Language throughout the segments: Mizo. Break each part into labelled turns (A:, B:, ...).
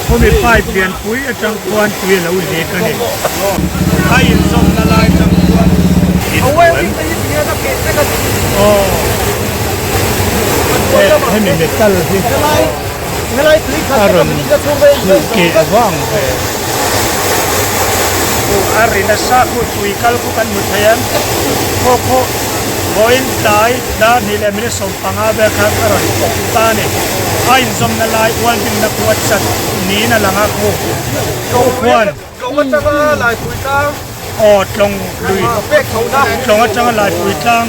A: Khawmi pipe lianpui atang khuan tui a lo lek a ni. A inzawmna lai atang khuan inbuan. Aw hemi metal hi a rawn hmuh keh vang ve. A ri nasa khu tui kal khu kan hmu thei ang. Khaw khaw vawiin tlai dar hnih leh minute 15 vel khan a rawn pawp ta a ni. A inzawmna lai welding na khu a chat niin a lang a khu khu khuan
B: Tlawng atanga Laipui tlang
A: Aw tlawng lui tlawng atanga Laipui tlang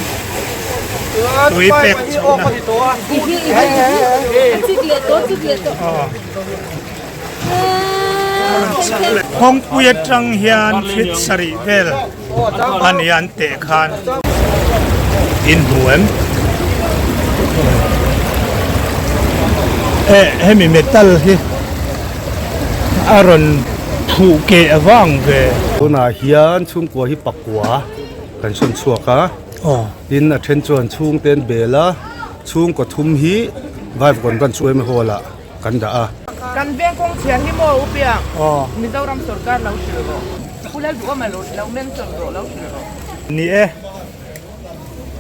A: tui pek chhohna Kawngpui atang hian feet sarih vel a ni an teh khan in hmu em eh hemi metal hi a rawn phuh keh vang ve.
C: Tunah hian chhungkua hi pakua kan sawn chhuak a tin a then chuan chhungte an bel a chhungkaw thum hi Vaivakawn branch yma hall ah kan dah a.
D: Kan veng kawng chhiar hi maw u piang? Mizoram sorkar lo hrilh rawh. Pu Lalduhawma lo lo mention rawh lo hrilh rawh.
A: Ni e,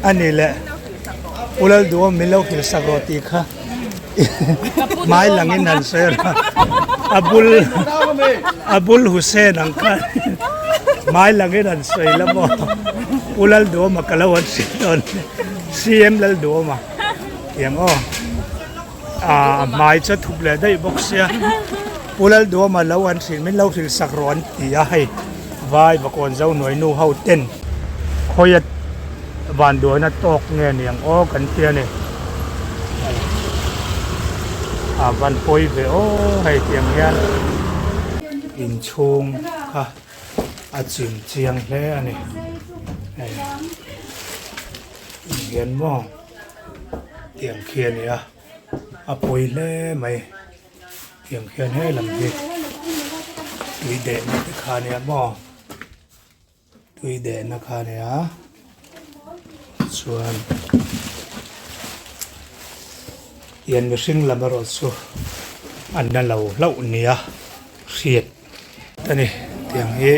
A: a ni le. Pu Lalduhawm min lo hrilh sak rawh tih kha hmai langin han sawi a, a bul a bul Hussein ang kha hmai langin han sawi la maw? Pu Lalduhawma ka lo han hrilh dawn CM Lalduhawma tiang aw. Aaa hmai chu a thup leh daih bawk sia Pu Lalduama lo an hrilh min lo hrilh sak rawh an ti a hei vai vakawn zo hnuai nu ho ten khawi a van duaina tawk nge niang aw kan ti a ni a van pawi ve aw hei tiang hian inchhung kha a chim chiang hle a ni hei hian maw. Tiang khi a ni a, a pawi hle mai. Tiang khian he lam hi tui dehna te kha a nia maw? Tui dehna kha a nia chuan tiang mihring lam erawh chu an la lo hlauh nia hriat a ni. Tiang hi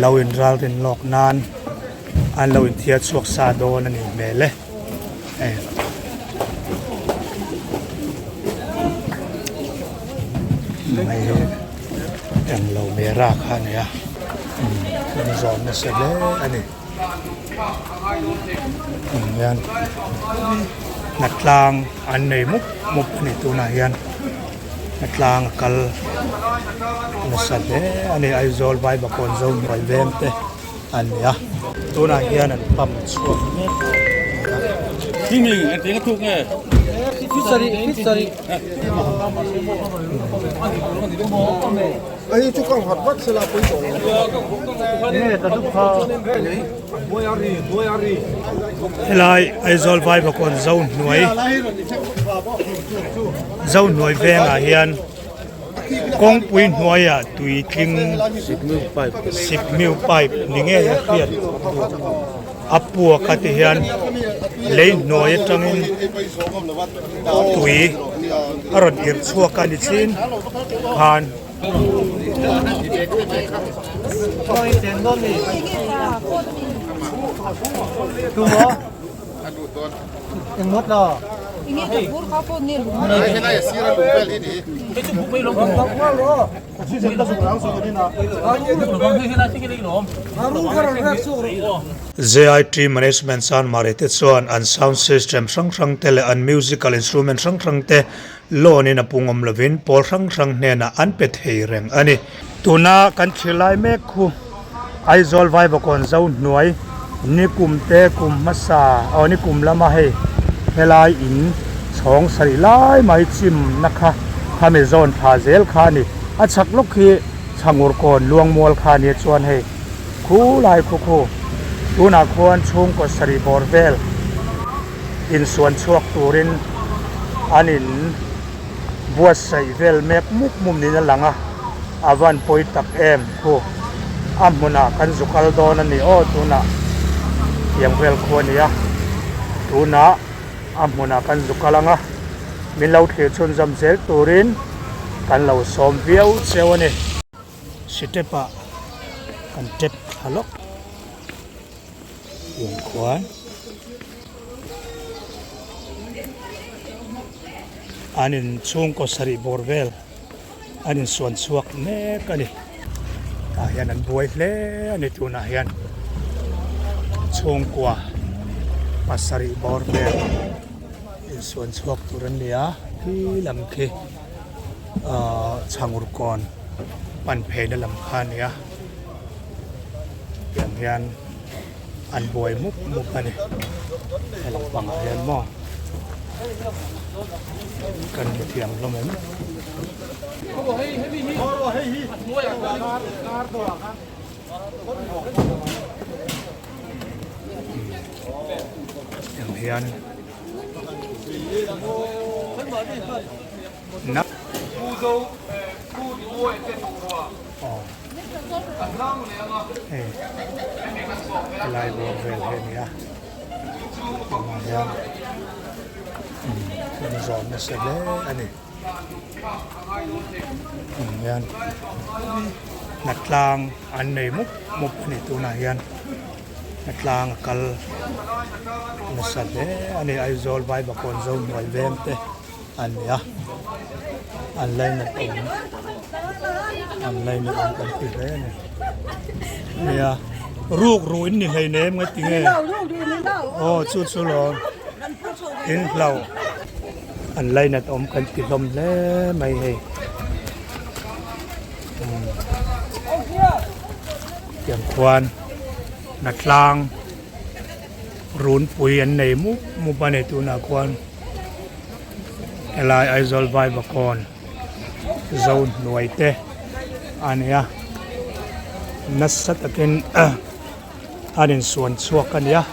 A: lo inral rin lawk nan an lo inthiar chhuak sa dawn a nih hmel e hei hei hi englo mera kha a ni a an zawm nasa hle a ni hian hnatlang an nei mup mup a ni tunah hian. A tlang a kal nasa hle a ni Aizawl Vaivakawn zo hnuai veng te an ni a tunah hian an pump chhuak mek a ni helai Aizawl Vaivakawn zo hnuai. Zohnuai vengah hian kawngpui hnuaiah tui tling sikmiu pipe ni ngei a hriat a puak a ti hian lei hnuai atangin tui a rawn irh chhuak a ni chin khan. JIT Management Chanmari te chuan an sound system hrang hrang te leh an musical instrument hrang hrang te loan in a pungawm lovin pawl hrang hrang hnenah an pe thei reng a ni. Tuna kan thlir lai mek khu Aizawl Vaivakawn zo hnuai nikum te kum hmasa aw nikum lama hei helai in chhawng sarih lai mai chim na kha khami zawn thla zel kha a ni. A chhak lawk hi Chhangur kawn Luangmual kha a nia chuan hei khu lai khu khu tunah khuan chhungkaw sarih bawr vel insuan chhuak turin an in buatsaih vel mek mup mup niin a lang a, a van pawi tak em khu a hmunah kan zu kal dawn a ni aw tunah tiang vel khu a ni a. Tunah a hmunah kan zu kal ang a, min lo thlir chhunzawm zel turin kan lo sawm viau cheu a ni. Step ah kan tep thla lawk tiang khuan an in chhungkaw sarih bawr vel an insuan chhuak mek a ni tah hian an buai hle a ni tunah hian chhungkua pasarih bawr vel insuan chhuak tur an ni a khi lam khi ahh chhangur kawn pan pheina lam kha a ni a tiang hian an buai mup mup a ni helam pangah hian maw kan hmu thiam hlawm em. Tiang hian na hei helai bawr vel hi a ni a tunah hian kan zawn nasa hle a ni tunah hian hnatlang an nei mup mup a ni tunah hian hnatlang a kal nasa hle a ni Aizawl Vaivakawn Zohnuai veng te. an ni a an lainat awm an lainat awm kan ti hle a ni nia ruk ruh in ni hleinem nge ti nge aw chu chu lawm in hlau an lainat awm kan ti hlawm hle mai hei tiang khuan hnatlang runpui an nei mup mup a ni tunah khuan. Helai Aizawl Vaivakawn zo hnuai te a ni a nasa takin an insuan chhuak a ni a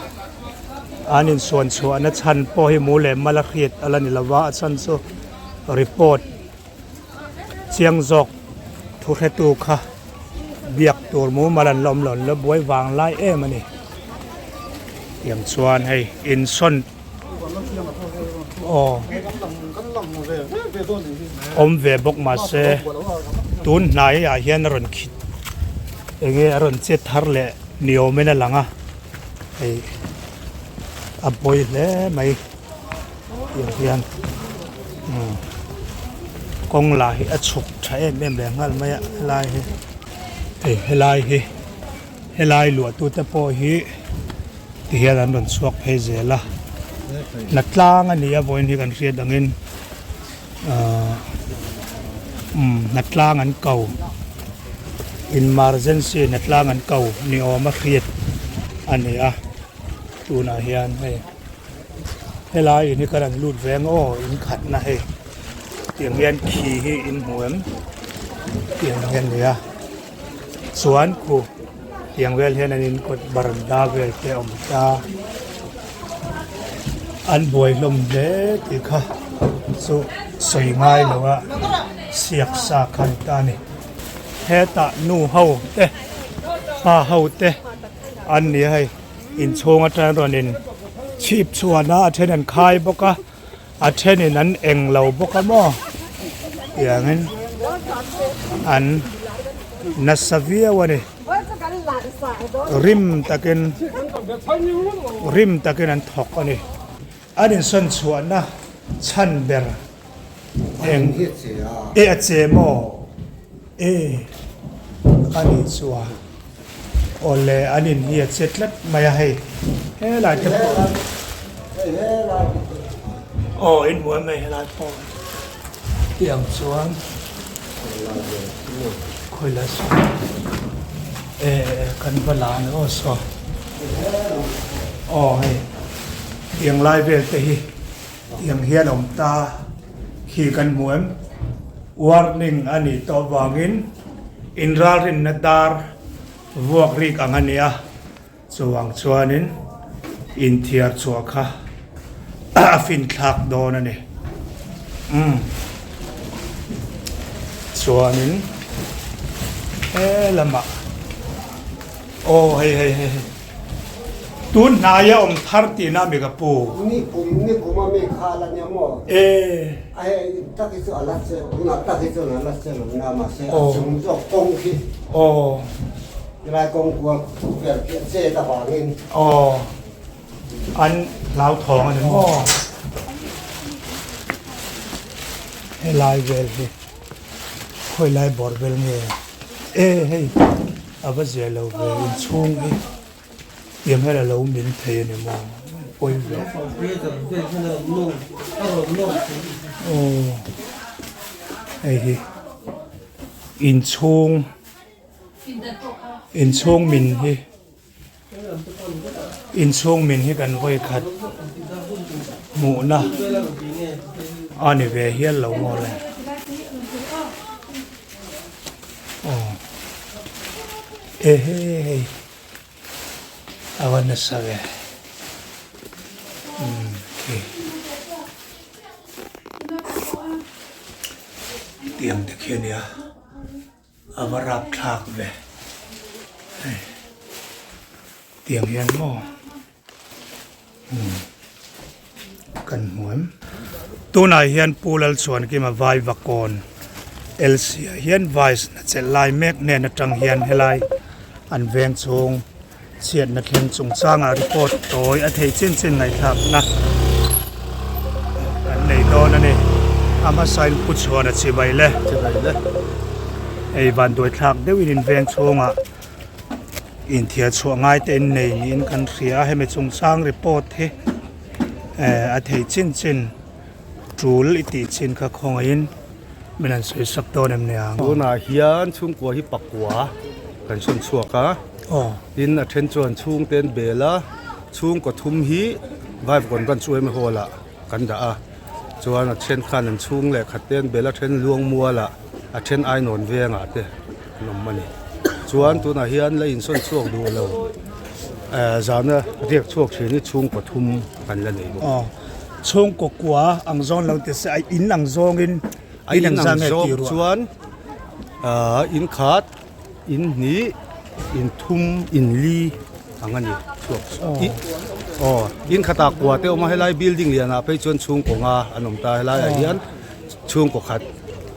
A: an insuan chhuahna chhan pawh hi mu leh mal a hriat a la ni lo va a chhan chu report chiang zawk thu hretu kha biak tur mumal an la awm lo an la buai vang lai em a ni tiang chuan hei insawn aw awm ve bawk mahse tun hnai ah hian a rawn khit enge a rawn chet thar leh ni awm in a lang a hei a pawi hle mai tiang hian umm kawng lah hi a chhuk tha em em leh nghal mai a helai hi hei helai hi helai luah tu te pawh hi ti hian an rawn chhuak phei zel a hnatlang a ni a vawiin hi kan hriat angin ahh umm hnatlang an ko emergency hnatlang an ko ni awm a hriat a ni a tunah hian hei. Helai in hi ka rawn lut ve ang aw in khatna hei tiang hian khi hi in hmu em tiang hian a ni a chuan khu tiang vel hian an in kawt baranda vel te a awm ta an buai hlawm hle tih kha chu sawi ngai lo a siak sa kha a ni ta a ni hetah nu ho te pa ho te an ni a hei. Inchhung atang rawn in chhip chhuan a a then an khai bawk a a thenin an eng lo bawk a maw tiangin an nasa viau a ni rim takin rim takin an thawk a ni an insawn chhuahna chhan ber eng e a che maw e a nih chuan. Awle an in hi a che tlat mai a hei helai te pawh aw in hmu em hei helai pawh tiang chuan khawilai saw e kan va la ang aw saw aw hei tiang lai vel te hi tiang hian a awm ta khi kan hmu em warning a nih tawh vangin. Inralrinna dar vuak rik ang a nia, chuvang chuanin inthiar chhuah kha a finthlak dawn a ni. Umm. Chuanin he lamah aw hei hei hei. Tun hnaia awm thar tihna mi ka pu.
E: Ni kum ni kum a mi kha la nia maw?
A: E.
E: A hei tak hi chu a la che tunah tak hi chuan a la che lo nia mahse a chung zawk kawng khi.
A: Aw.
E: Helai kawng kual vel khi a chet avangin.
A: Aw. An hlauthawng a ni maw? Helai vel hi khawilai bawr vel nge? E hei a va zia lo ve inchhung hi tiang hian a lo min thei a ni maw? Pawi ve. Aw hei hi inchhung inchhung min hi. Inchhung min hi kan vawi khat hmuhna a ni ve hial lo maw le aw ehe hei a va nasa ve umm khi tiang te khi a nia. A va rapthlak ve hei tiang hian maw umm kan hmu em. Tunah hian Pu Lalchhuankima Vaivakawn LC ah hian Vice na chelh lai mek hnen atang hian helai an veng chhung chhiatna thleng chungchangah report tawi a theih chin chin ngaihthlakna kan nei dawn a ni. A hmasain Pu Chhuana chibai le.
C: Chibai le.
A: Hei vanduai thlak deuhin in veng chhungah inthiar chhuah ngai te in nei niin kan hria a, hemi chungchang report hi eh a theih chin chin tul i tih chin kha khawngaihin min han sawi sak dawn em nia.
C: Tunah hian chhungkua hi pakua kan sawn chhuak a. Tin a then chuan chhungte an bel a, chhungkaw thum hi Vaivakawn Branch Uaime Hall ah kan dah a, chuan a then khan an chhung leh khat te an bel a, then Luangmual ah, a then Ainawn veng ah te an awm a ni. Chuan tunah hian la insawn chhuak duh lo zana riak chhuak thin hi chhungkaw thum kan la nei bawk.
A: Chhungkaw kua ang zawng lo ti se a in ang zawngin
C: in ang zawng chuan in khat. In hnih, in thum, in li ang a ni chhuak i aw in khatah kua te a awm a helai building lianah phei chuan chhungkaw nga an awm ta helaiah hian chhungkaw khat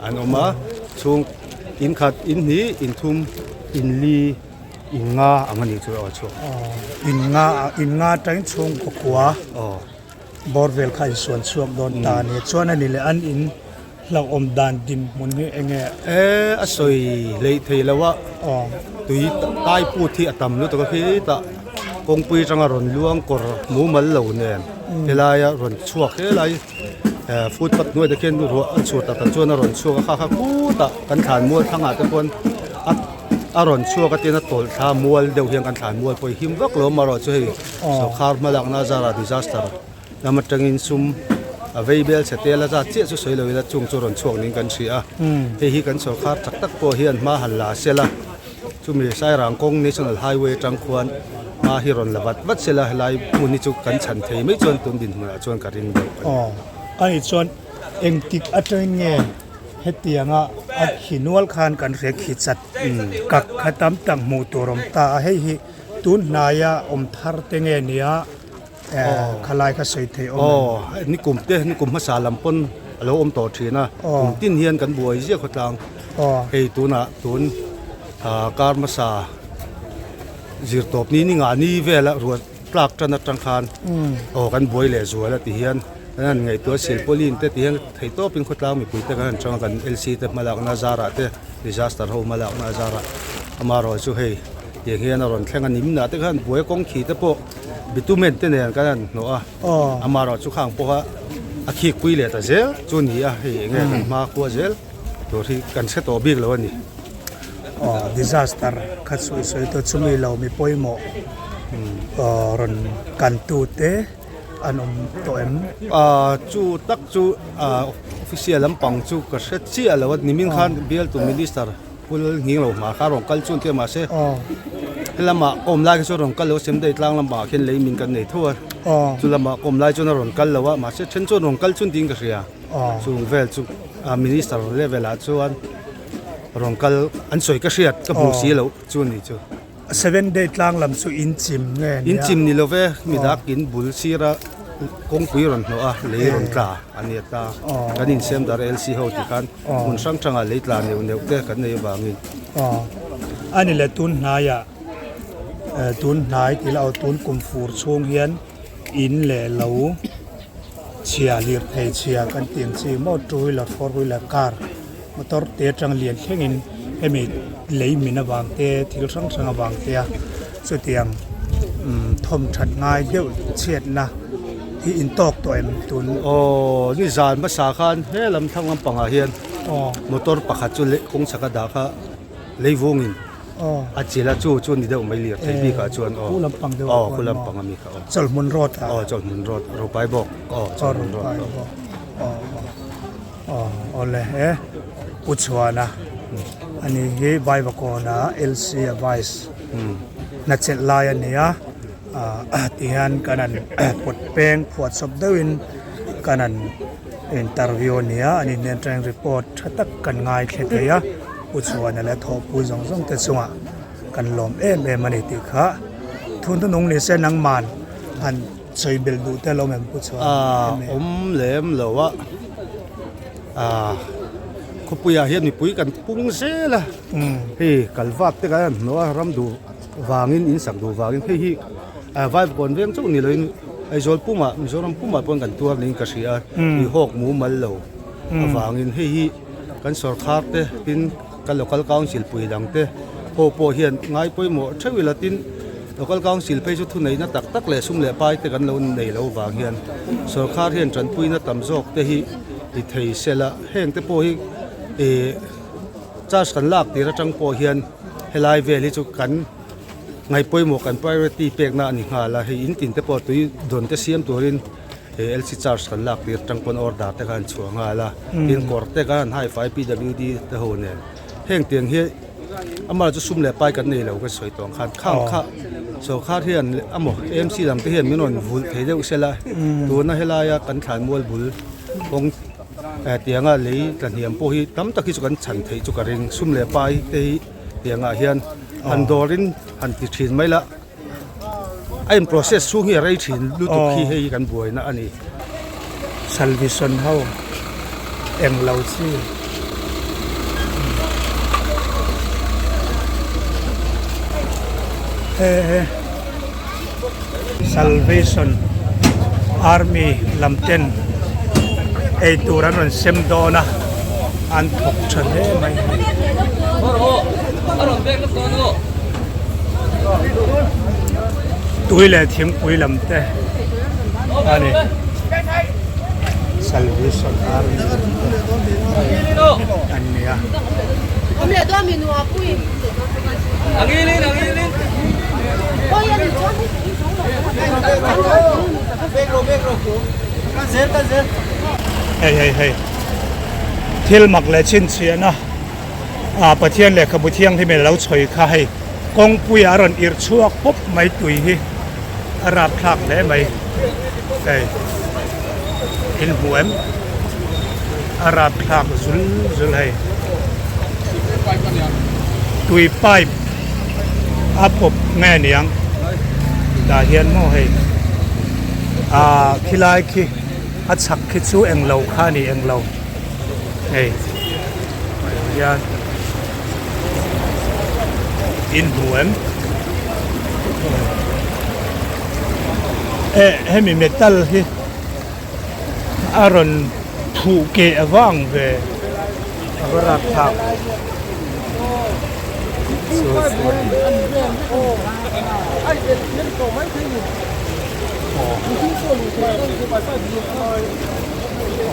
C: an awm a chhung in khat in hnih in thum in li in nga ang a ni chu aw chhuak
A: in nga in nga atangin chhungkaw kua
C: aw
A: bawr vel kha a insuan chhuak dawn ta a ni chuan a ni leh an in. Hlauhawm dan dinhmun hi eng nge?
C: E, a sawi hleih thei lo a, tui tai put hi a tam lutuk a khitah kawngpui atanga rawn luang kawr mumal lo nen helaia rawn chhuak helai footpath hnuai te khian ruah a chhur tak tak chuan a rawn chhuak a kha kha khutah kan thlan mual thlangah te khuan a a rawn chhuak a tin a tawlh thla mual deuh hian kan thlan mual pawh hi him vak lo amaherawh chu hei sawrkhar hmalakna zarah disaster Lam atangin sum a vei bel chhe tel a zat chiah chu sawi lo ila chung chu rawn chhuak niin kan hria a. Hei hi kan sawrkhar chak tak pawh hian hma han la sela, chumi Sairang kawng National Highway atang khuan hma hi rawn la vat vat sela helai hmun hi chu kan chhan thei mai chuan tun dinhmunah chuan ka ring deuh a ni.
A: Aw, ani chuan engtik atangin nge hetianga a khi nual khan kan hria khi chat kak kha tam tak hmuh tur awm ta a, hei hi tun hnaia awm thar te nge nia Khalai kha sawi theih awm em?
C: Aw, nikum te, nikum hmasa lam pawn a lo awm tawh thin a, kum tin hian kan buai ziah khawtlang. Hei tunah tun kar hmasa zirtawp ni ni ngah ni vela ruah tlak tan atang khan aw kan buai leh zual a ti hian kan han ngaihtuah silpauline te ti hian theihtawpin khawtlang mipui te kan han chang a, kan LC te hmalakna zarah te disaster ho hmalakna zarah amaherawhchu chu hei tiang hian a rawn thleng a, nimnah te khan buai kawng khi te pawh. Bitumen te nen kan han hnawh a, amaherawh chu khang pawha a khik pui leh ta zel chu ni a, hei enge kan hma khua zel tur hi kan hre tawh bik lo a ni.
A: Aw disaster kha sawi sawi tawh chumi lo mi pawimawh rawn kan tu te an awm tawh em?
C: Chu tak chu official lampang chu ka hre chiah lo a, nimin khan bialtu minister Phul nghing lo hma kha rawn kal chuan tia mahse helamah kawm lai kha chuan rawn kal lo a semdei tlang lamah khian lei min kan nei tho a chu lamah kawm lai chuan a rawn kal lo a mahse then chuan rawn kal chuan tiin ka hria chung vel chu minister level ah chuan rawn kal an sawi ka hriat ka hmu si loh chu a ni chu.
A: Seven day tlang lam chu in chim nge nia?
C: In chim ni lo ve, midak in bul sira kawngpui rawn hnawh a, lei rawn tla a nia ta. Kan insem dar LC ho ti khan hmun hrang hrangah lei tla neuh neuh te kan nei avangin.
A: A ni le tun hnaiah tun hnai tih lah aw tun kum fur chhung hian in leh lo chhia lirthei chhia kan tih ang chi maw two wheeler four wheeler car motor te atang lian thlengin hemi lei min avang te thil hrang hrang avang te a chutiang umm thawm that ngai deuh chhiatna hi in tawk tawh em tun.
C: Aw ni zan hmasa khan he lam thlang lampangah hian motor pakhat chu leh kawng chhaka dah kha leivungin a chil a chu chu ni deuh mai lirthei bikah chuan aw aw khu lampang ami kha aw
A: Chawlhmun road
C: ah aw Chawlhmun road Ropai bawk aw Chawlhmun road
A: aw aw awle he Pu Chhuana ani hi Vaivakawn-a LC a vice hna chelh lai a ni a ah tihian kan han pawt peng phuahchawp deuhin kan han interview a ni a ani hnen atangin report tha tak kan ngaithla thei a Pu Chhuana leh thawhpui zawng zawng te chungah kan lawm em em a ni tih kha thun thunung ni se nangman han sawi belh duh te lo awm em Pu Chhuana
C: awm lem lo a ah khawpuiah hian mipui kan pung zel a hei kalvat te kan han hnawh a ram duh vangin in sak duh vangin hei hi ah Vaivakawn veng chauh ni loin Aizawl pumah Mizoram pumah pawhin kan tuar niin ka hria a tuihawk mumal lo avangin hei hi kan sawrkhar te tin kan local council pui dang te ho pawh hian ngai pawimawh theuh ila tin local council phei chu thuneihna tak tak leh sum leh pai te kan lo nei lo vang hian sawrkhar hian tanpuina tam zawk te hi ti thei sela heng te pawh hi ih charge kan lak tir atang pawh hian helai vel hi chu kan ngaih pawimawh kan priority pekna a ni nghal a hei in tin te pawh tui dawn te siam turin he LC charge kan lak tir atang pawn order te kha an chhuah nghal a tin kawr te kha an hai fai PWD te ho nen heng tiang hi amah chu sum leh pai kan nei lo ka sawi tawh ang khan khang kha sawrkhar hian amaw AMC lam te hian min rawn vulh thei deuh sela tuna helaia kan thlan mual bul kawng tianga lei tla hniam pawh hi tam tak hi chu kan chhan theih chu ka ring sum leh pai te hi tiangah hian han dawrin han ti thin mai la. A in process chhung hi a rei thin lutuk hi hei hi kan buaina a ni.
A: Salvation ho eng lo chi. He he Salvation Army lam ten ei tur an rawn sem dawn a an thawk tha hle mai. Tui leh thingpui lam te a ni Salvation Army te an ni a. Hei hei hei thil mak leh chhinchhiahna. Ah Pathian lehkhabu thianghlim in a lo chhawi kha hei kawngpuiah a rawn irh chhuak pawp mai tui hi a rapthlak hle mai hei in hmu em a rapthlak zul zul hei tui pipe a pawp nge niang tah hian maw hei ah khilai khi a chhak khi chu englo kha a ni englo hei. Hian in hmu em eh hemi metal hi a rawn phuh keh avang ve a va rapthlak chu chu a ni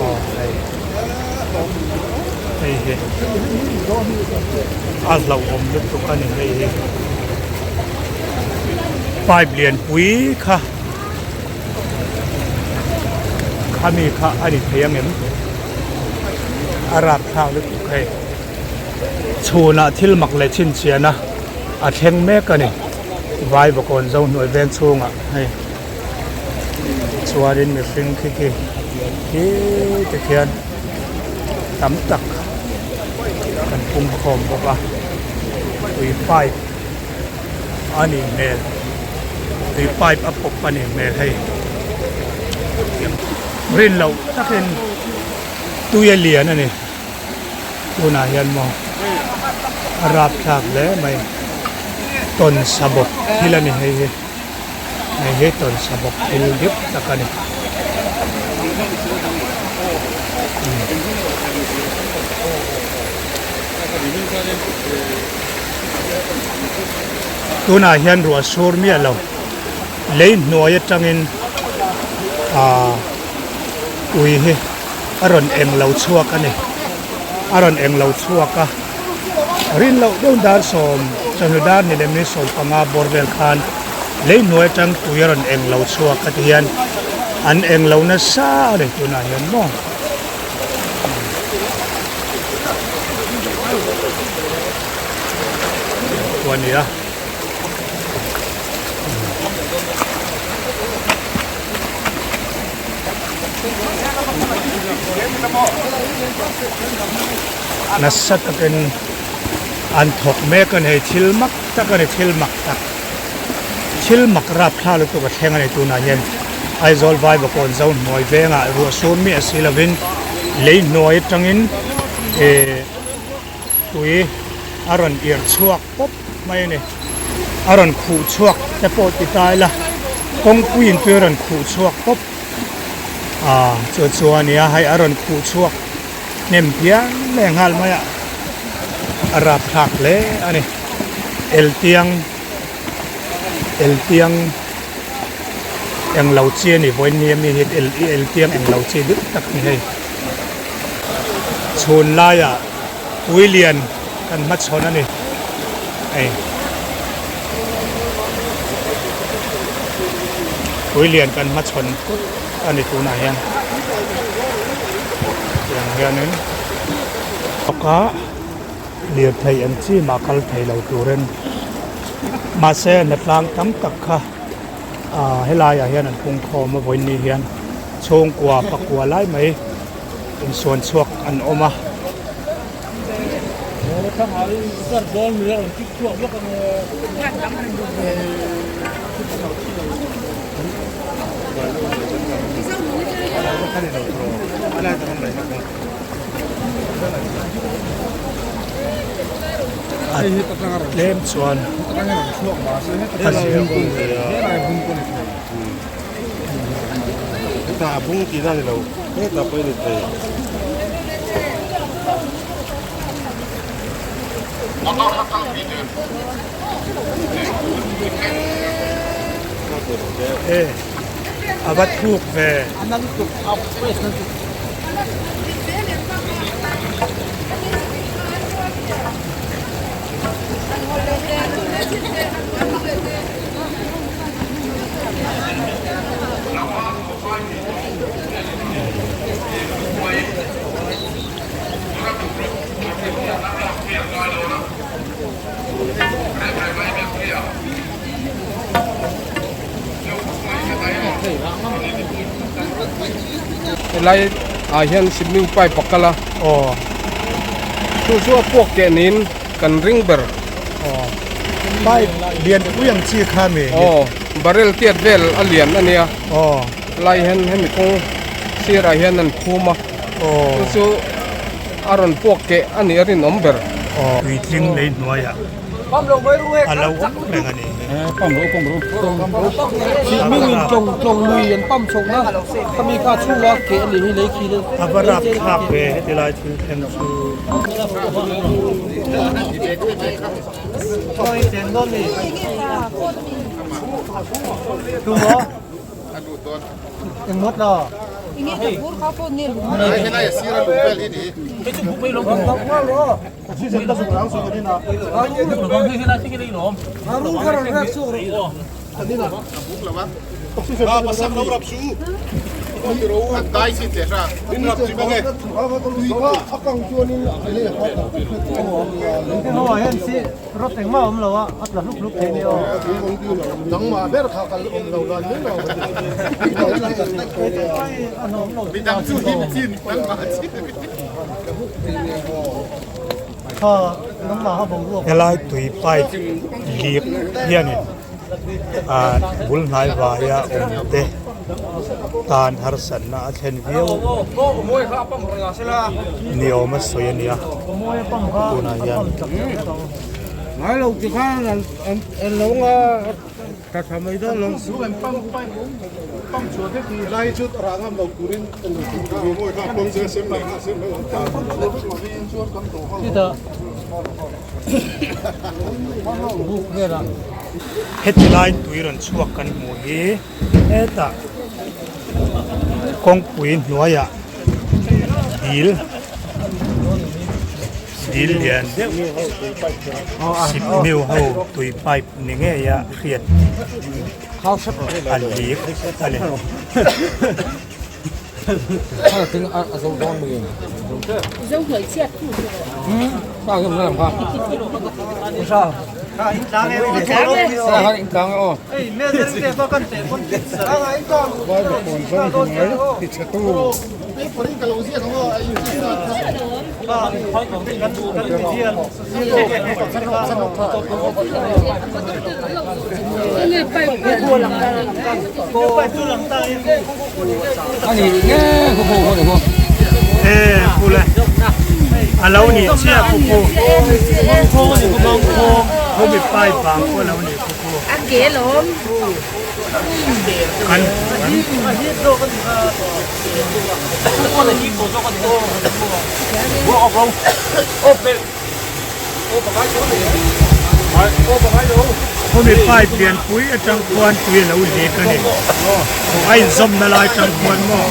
A: aw hei. Hei hi a hlauhawm lutuk a ni hei hi pipe lian pui kha khami kha a ni thei ang em a rapthlak lutuk hei chhunah thil mak leh chhinchhiahna a thleng mek a ni Vaivakawn Zohnuai veng chhungah hei. Chuanin mihring khi khi khi te khian tam tak kan pung khawm bawk a tui pipe. a nih hmel tui pipe a pawp a nih hmel hei rin loh takin tui a lian a ni tunah hian maw a rapthlak hle mai tawn sa bawk thil a ni hei hi hei hi tawn sa bawk thil dik tak a ni. Tunah hian ruah sur miah lo lei hnuai atangin aaa ui hi a rawn eng lo chhuak a ni a rawn eng lo chhuak a rin loh deuh dar sawm chawhnu dar ni lem ni 15 bawr vel khan lei hnuai atang tui a rawn eng lo chhuak a ti hian an eng lo nasa a ni tunah hian maw. Chu a ni a. Nasa takin an thawk mek a ni hei thil mak tak a ni thil mak tak thil mak rapthlak lutuk a thleng a ni tunah hian Aizawl Vaivakawn zo hnuai vengah ruah sur miah si lovin lei hnuai atangin eh tui a rawn irh chhuak pawp mai a ni. A rawn khuh chhuak te pawh ti ta ila kawngpuiin tui a rawn khuh chhuak pawp a chu chu a nia hei a rawn khuh chhuak hnem phian leh nghal mai a a rapthlak hle a ni eltiang eltiang englo chi a ni vawiin ni ami hi eltiang englo chi dik tak a ni hei chhun laiah. Tui lian kan hmachhawn a ni hei tui lian kan hmachhawn phut a ni tunah hian tiang hianin bawk a lirthei eng chi mah kal thei lo turin mahse hnatlang tam tak kha ah helaiah hian an pungkhawm a vawiin ni hian chhungkua pakua lai mai. Insuan chhuak an awm a. Tlem chuan a zir.
B: Hetah pawh i ni thei.
A: E a va thuk ve.
B: Helai ah hian cement pipe a kal a
A: aw
B: chu chu a puak teh niin kan ring ber
A: aw pipe lian pui ang chi kha mi
B: aw barrel tiat vel a lian a nia
A: aw.
B: Lai hian hemi kawng sirah hian an phum a chu chu a rawn puak keh a nih a rinawm ber.
A: Puitling lei hnuaiah a lo awm reng a ni. A va rapthlak ve heti lai thil thleng chu. Helai tui pipe leak hianin ah bul hnai vaia awm te tan harsatna a thlen viau ni awm a sawi a nia tunah hian. Heti lai tui rawn chhuak kan hmuh hi hetah kawngpui hnuaiah dil dil lian deuh sipmiu ho tui pipe ni ngei a hriat a lik a ni. A lo nih chiah khu khu khu mi pipe vang pawh a lo nih khu khu kan Khawmi pipe lian pui atang khuan tui a lo lek a ni. A inzawmna lai atang khuan maw.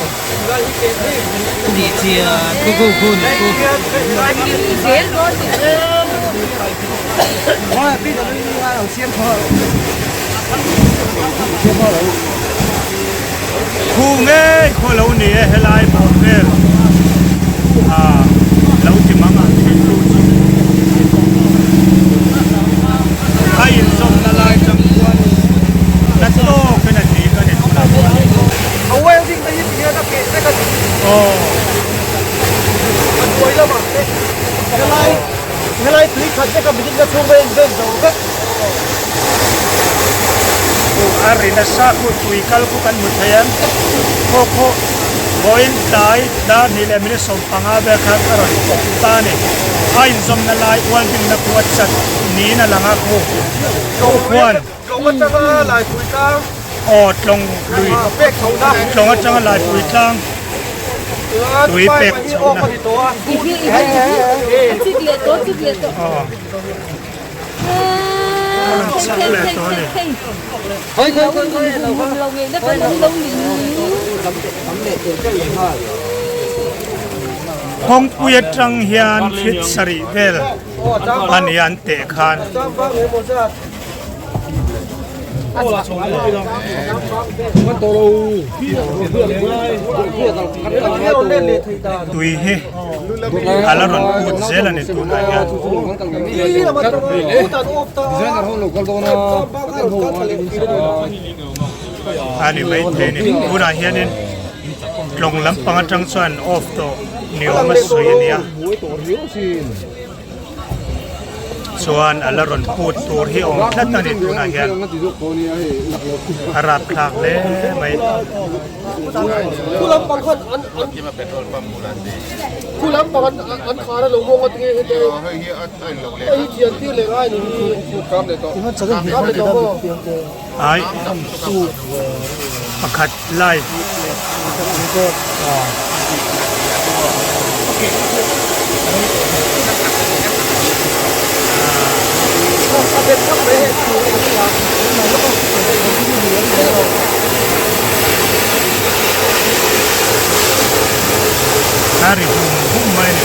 A: Khu ngei khaw lo ni e helai bawh vel ah lo ti mang ang thin tu chu a inzawm na lai tang chuan na tawk in a dik a ni tunah chuan.
B: A welding te hi ti hian a keh vek a ni.
A: Aw.
B: A hnuai lamah te helai helai tui khat vek a mitin ka chhung vel vel zo vek.
A: A ri nasa khu tui kal khu kan hmu thei ang khaw khaw vawiin tlai dar hnih leh minute 15 vel khan a rawn kawp ta a ni a inzawmna lai welding na khu a chat niin a lang a khu khuan
B: Tlawng atanga Laipui tlang
A: aw tlawng lui tlawng atanga Laipui tlang tui pek chhohna aw. Kawngpui atang hian feet sarih vel a ni an teh khan. Tui hi a la rawn put zel a ni tunah hian. A ni maithei a ni tunah hianin tlawng lampang atang chuan off tawh ni awm a sawi a nia. Chuan a la rawn put tur hi a awm tlat a ni tunah hian a rapthlak hle mai. Ai pakhat live A ri hum hum mai a ni.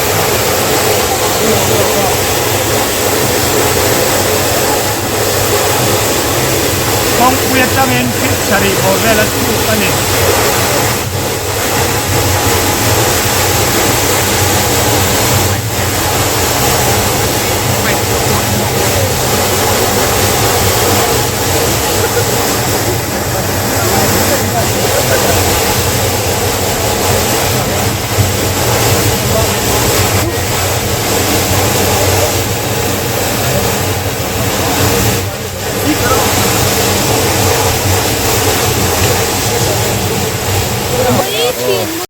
A: Kawngpui atangin feet sarih bawr vel a chhuk a ni.